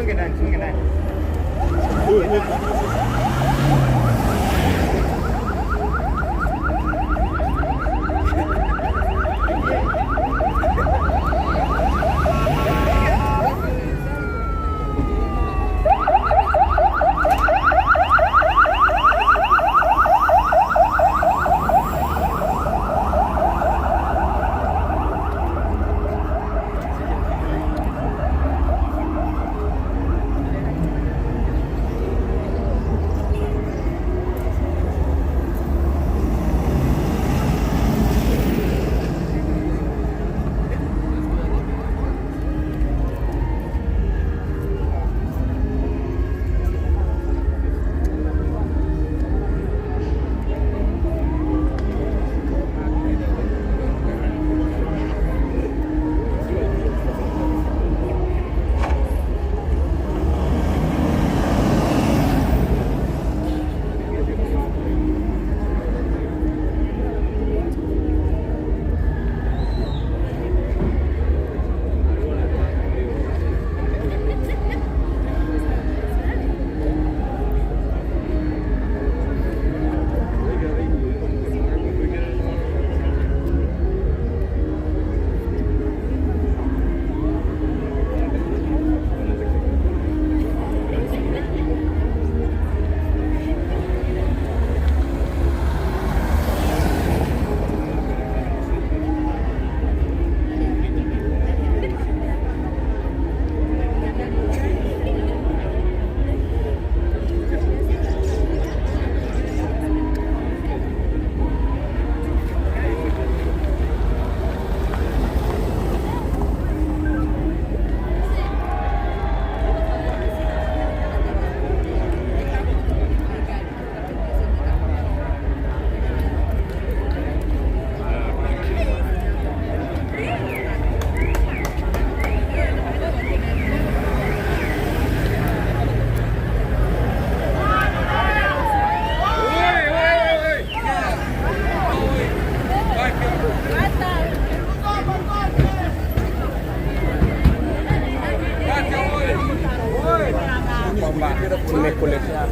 Songe ndani, songe ndani. Tumekuletea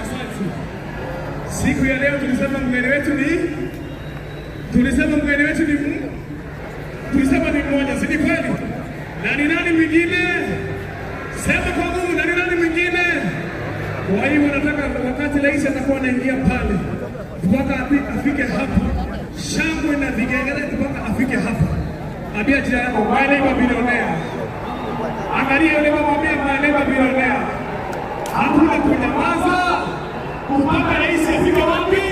Asante. Siku ya leo tulisema mgeni wetu ni tulisema ni mmoja, si ni kweli? Na ni nani mwingine? Sema kwa nguvu, na ni nani mwingine? Kwa hiyo nataka wakati rais atakuwa anaingia pale mpaka afike hapa, shangwe na vigelegele mpaka afike hapa. Ambia jirani yako, my neighbor billionaire. Angalia yule mwambie, my neighbor billionaire. Hakuna kunyamaza mpaka rais afike wapi?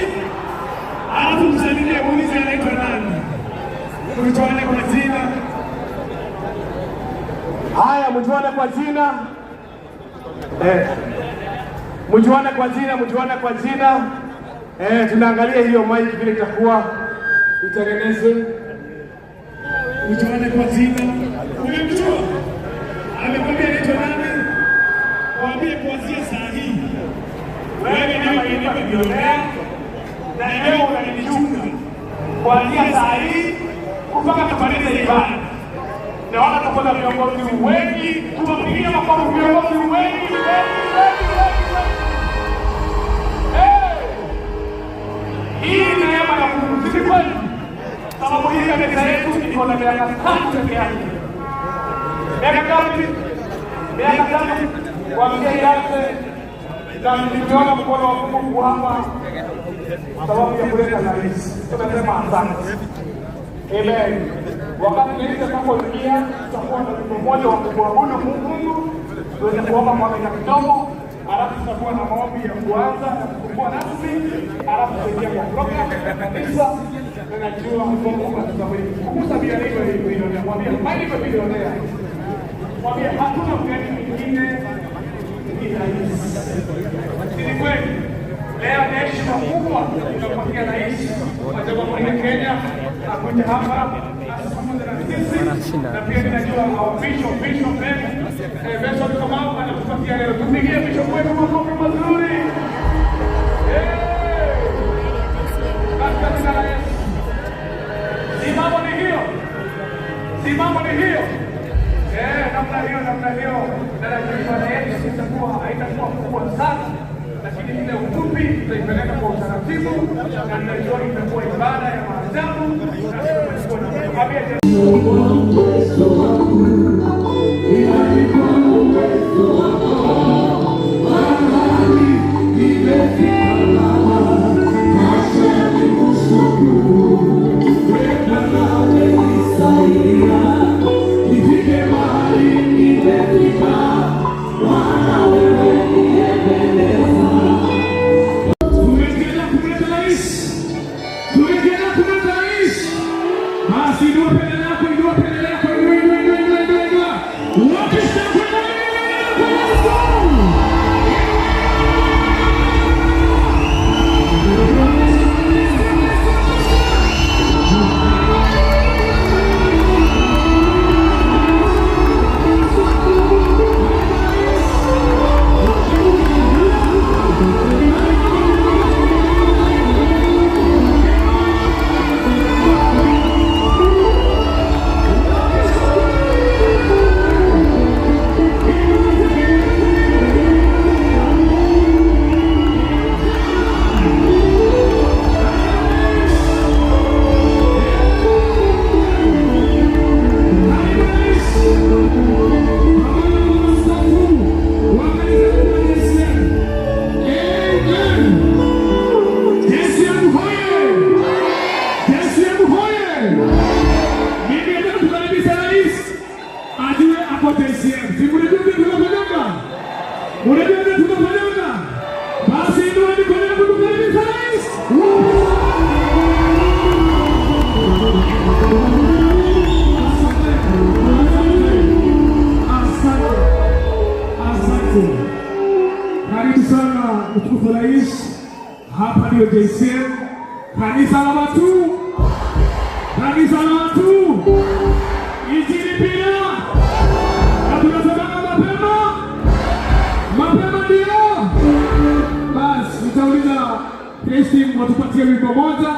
Alafu msalimie, muulize anaitwa nani. Mjuane kwa jina. Haya, mjuane kwa jina. Mjuane kwa jina, mjuane kwa jina. Tunaangalia hiyo mic vile itakuwa itengenezwe. Mjuane kwa jina. Umemjua? Amekwambia anaitwa nani? Mwambie kuanzia saa hii wewe ndiye unanipa bilionea na leo unanichunga kuanzia saa hii mpaka tumalize ibada. Naona tuko na viongozi wengi, tuwapigie makofi viongozi wengi wengi wengi wengi. Hey! Hii ni neema ya Mungu, si kweli? Sababu hii kanisa yetu iko na miaka 3 peke yake. Miaka ngapi? Miaka 3 kuanzia ianze, na niliona mkono wa Mungu hapa sababu ya kuleta rais. Tunasema asante. Amen. Wakati rais atakapoingia, tutakuwa na wimbo mmoja wa kumwabudu Mungu, tuweze kuomba kwa dakika kidogo, alafu tutakuwa na maombi ya kuanza na kufungua rasmi, alafu tutaingia kwa program ya kanisa. Na najua Mungu atatubariki. Kugusa bila hivyo hivyo, mwambie my billionaire. Mwambie hatuna mgeni mwingine ni rais. Ni kweli. Leo ni heshima kubwa tunampatia rais wa Jamhuri ya Kenya akuja hapa azungumze na sisi, na pia ninajua our bishop, Bishop Ben, Bishop Kamau anatupatia leo. Tupigie bishop wetu makofi mazuri. Katika jina la Yesu. Simamo ni hiyo, simamo ni hiyo. Namna hiyo, namna hiyo. Na najua ibada yetu haitakuwa kubwa sana, lakini ile ufupi tutaipeleka kwa utaratibu, na ninajua itakuwa ibada ya maajabu na tutakuwa na ambia Tumejiandaa kumleta rais. Tumejiandaa kumleta rais. Basi inua bendera yako, inua bendera yako, inua, inua, inua, inua, inua, inua. Wote shangwe na kwa Yesu. JCM hoye! JCM hoye! Mimi nataka kukaribisha rais ajue hapo JCM. Si mnajua vile tunafanyanga? Unajua vile tunafanyanga? Basi inua mikono yako tukaribisha rais. Asante. Asante. Asante. Karibu sana mtukufu rais. Hapa ndio JCM, kanisa la watu, kanisa la watu, injili pia, na tunasemanga mapema, mapema ndio. Basi nitauliza praise team watupatie wimbo moja.